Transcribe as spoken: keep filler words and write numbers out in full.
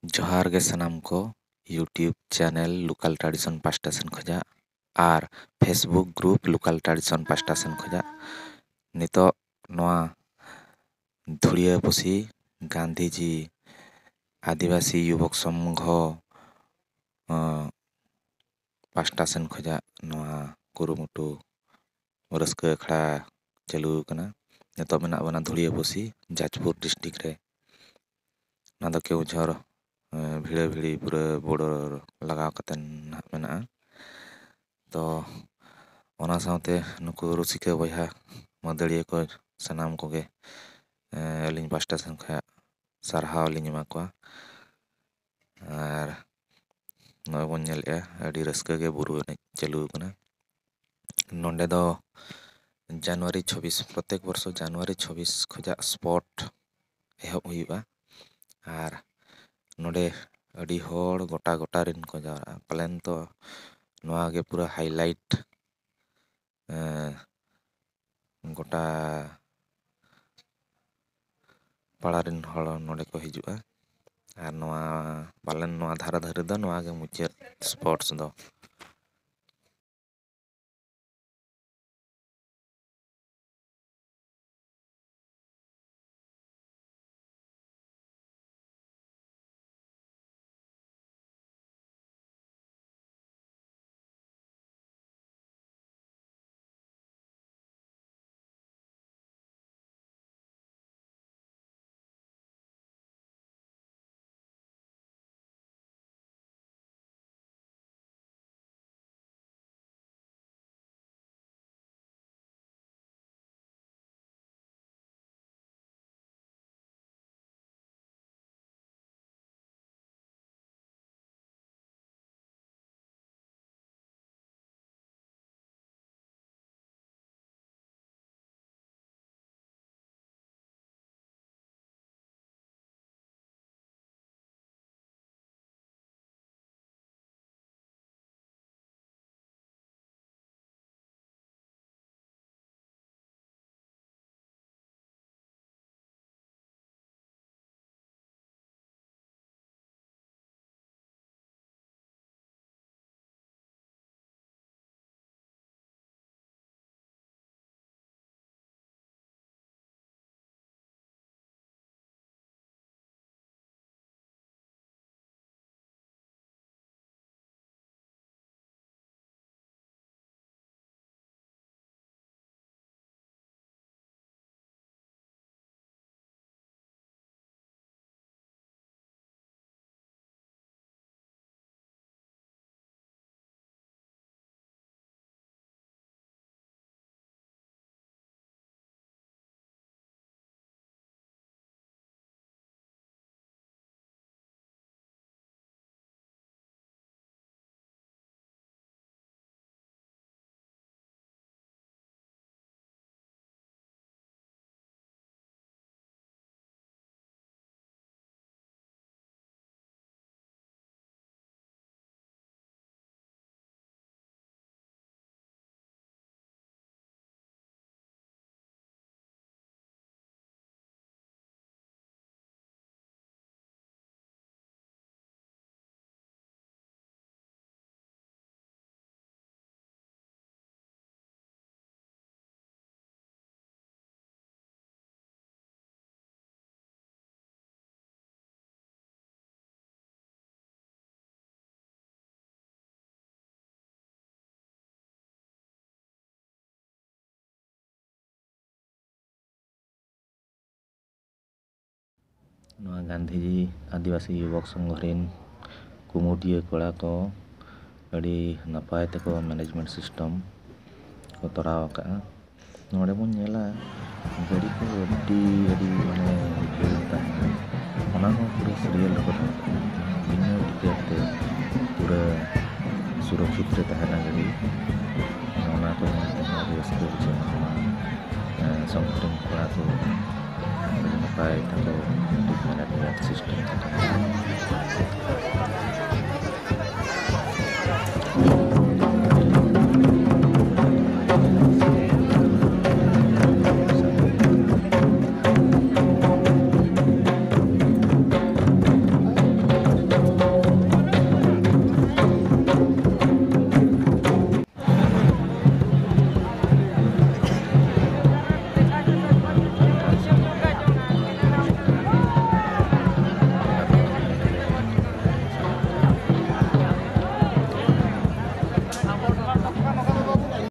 ᱡᱚᱦᱟᱨ ᱜᱮ ᱥᱟᱱᱟᱢ ᱠᱚ, YouTube channel Local Tradition ᱯᱟᱦᱴᱟ ᱥᱮᱱ ᱠᱷᱚᱱᱟᱜ ᱟᱨ Facebook group Local Tradition ᱯᱟᱦᱴᱟ ᱥᱮᱱ ᱠᱷᱚᱱᱟᱜ᱾ ᱱᱤᱛᱚᱜ ᱱᱚᱣᱟ ᱫᱷᱩᱲᱤᱭᱟᱹᱯᱩᱥᱤ ᱜᱟᱱᱫᱷᱤᱡᱤ ᱟᱹᱫᱤᱵᱟᱹᱥᱤ ᱡᱩᱵᱚᱠ ᱥᱚᱝᱜᱷᱚ, ᱟᱸ, ᱯᱟᱦᱴᱟ ᱥᱮᱱ ᱠᱷᱚᱱᱟᱜ ᱱᱚᱣᱟ ᱠᱩᱨᱩᱢᱩᱴᱩ ᱨᱟᱹᱥᱠᱟᱹ ᱟᱠᱷᱲᱟ ᱪᱟᱹᱞᱩ ᱟᱠᱟᱱᱟ᱾ ᱱᱤᱛᱚᱜ ᱢᱮᱱᱟᱜ ᱵᱚᱱᱟ ᱫᱷᱩᱲᱤᱭᱟᱹᱯᱩᱥᱤ, ᱡᱟᱡᱽᱯᱩᱨ district ᱨᱮ᱾ ᱚᱱᱟ ᱫᱚ ᱠᱮᱣᱡᱷᱚᱨ, ᱮᱸ, ᱵᱷᱤᱲᱟᱹᱵᱷᱤᱲᱤ ᱯᱩᱨᱟᱹ border ᱞᱟᱜᱟᱣ ᱠᱟᱛᱮ ᱱᱟᱦᱟᱜ ᱢᱮᱱᱟᱜᱼᱟ᱾ ᱛᱚ, ᱚᱱᱟ ᱥᱟᱶᱛᱮ ᱱᱩᱠᱩ ᱨᱩᱥᱤᱠᱟ ᱵᱚᱭᱦᱟ ᱢᱟᱹᱫᱟᱹᱲᱤᱭᱟᱹ ᱠᱚ ᱥᱟᱱᱟᱢ ᱠᱚᱜᱮ, ᱮᱸ, ᱟᱹᱞᱤᱧ ᱯᱟᱦᱴᱟ ᱥᱮᱱ ᱠᱷᱚᱱᱟᱜ ᱥᱟᱨᱦᱟᱣ ᱞᱤᱧ ᱮᱢᱟ ᱠᱚᱣᱟ᱾ ᱟᱨ ᱱᱚᱜᱼᱚᱭ ᱵᱚᱱ ᱧᱮᱞᱮᱫᱼᱟ, ᱟᱹᱰᱤ ᱨᱟᱹᱥᱠᱟᱹ ᱜᱮ ᱵᱩᱨᱩ ᱮᱱᱮᱡ ᱪᱟᱹᱞᱩ ᱟᱠᱟᱱᱟ᱾ ᱱᱚᱰᱮ ᱫᱚ ᱡᱟᱱᱩᱣᱟᱨᱤ ᱪᱷᱚᱵᱵᱤᱥ, ᱯᱨᱚᱛᱮᱠ ᱵᱚᱨᱥᱚ ᱡᱟᱱᱩᱣᱟᱨᱤ ᱪᱷᱚᱵᱵᱤᱥ ᱠᱷᱚᱱᱟᱜ sport ᱮᱦᱚᱵ ᱦᱩᱭᱩᱜᱼᱟ᱾ ᱟᱨ ᱱᱚᱰᱮ ᱟᱹᱰᱤ ᱦᱚᱲ ᱜᱚᱴᱟ ᱜᱚᱴᱟ ᱨᱮᱱ ᱠᱚ ᱡᱟᱣᱨᱟᱜᱼᱟ᱾ ᱯᱟᱞᱮᱱ ᱛᱚ ᱱᱚᱣᱟ ᱜᱮ ᱯᱩᱨᱟᱹ highlight, ᱮᱸ, ᱜᱚᱴᱟ ᱯᱟᱲᱟ ᱨᱮᱱ ᱦᱚᱲ ᱱᱚᱰᱮ ᱠᱚ ᱦᱤᱡᱩᱜᱼᱟ᱾ ᱟᱨ ᱱᱚᱣᱟ, ᱯᱟᱞᱮᱱ ᱱᱚᱣᱟ ᱫᱷᱟᱨᱮ ᱫᱷᱟᱨᱮ ᱫᱚ ᱱᱚᱣᱟ ᱜᱮ ᱢᱩᱪᱟᱹᱫ sports ᱫᱚ᱾ ᱱᱚᱣᱟ ᱜᱟᱱᱫᱷᱤᱡᱤ ᱟᱹᱫᱤᱵᱟᱹᱥᱤ ᱡᱩᱵᱚᱠ ᱥᱚᱝᱜᱷᱚ ᱨᱮᱱ ᱠᱩᱢᱩᱴᱤᱭᱟᱹ ᱠᱚᱲᱟ ᱠᱚ ᱟᱹᱰᱤ ᱱᱟᱯᱟᱭ ᱛᱮᱠᱚ management system ᱠᱚ ᱛᱚᱨᱟᱣ ᱟᱠᱟᱫᱼᱟ᱾ ᱱᱚᱰᱮ ᱵᱚᱱ ᱧᱮᱞᱟ ᱜᱟᱹᱰᱤ ᱠᱚ ᱟᱹᱰᱤ ᱟᱹᱰᱤ ᱢᱟᱱᱮ ᱵᱷᱤᱲ ᱛᱟᱦᱮᱱᱟ, ᱚᱱᱟ ᱦᱚᱸ ᱯᱩᱨᱟᱹ serial ᱨᱮᱠᱚ ᱫᱚᱦᱚ ᱠᱟᱜᱼᱟ, ᱵᱤᱱᱟᱹ ᱴᱤᱠᱤᱴ ᱛᱮ ᱯᱩᱨᱟᱹ ᱥᱩᱨᱚᱠᱷᱤᱛ ᱨᱮ ᱛᱟᱦᱮᱱᱟ ᱜᱟᱹᱰᱤ᱾ ᱚᱱᱟ ᱠᱚ ᱧᱮᱞ ᱛᱮᱦᱚᱸ ᱟᱹᱰᱤ ᱨᱟᱹᱥᱠᱟᱹ ᱵᱩᱡᱷᱟᱹᱜᱼᱟ᱾ ᱱᱚᱣᱟ ᱥᱚᱝᱜᱷᱚ ᱨᱮᱱ ᱠᱚᱲᱟ ᱠᱚ ᱟᱹᱰᱤ ᱱᱟᱯᱟᱭ ᱛᱟᱠᱚ management system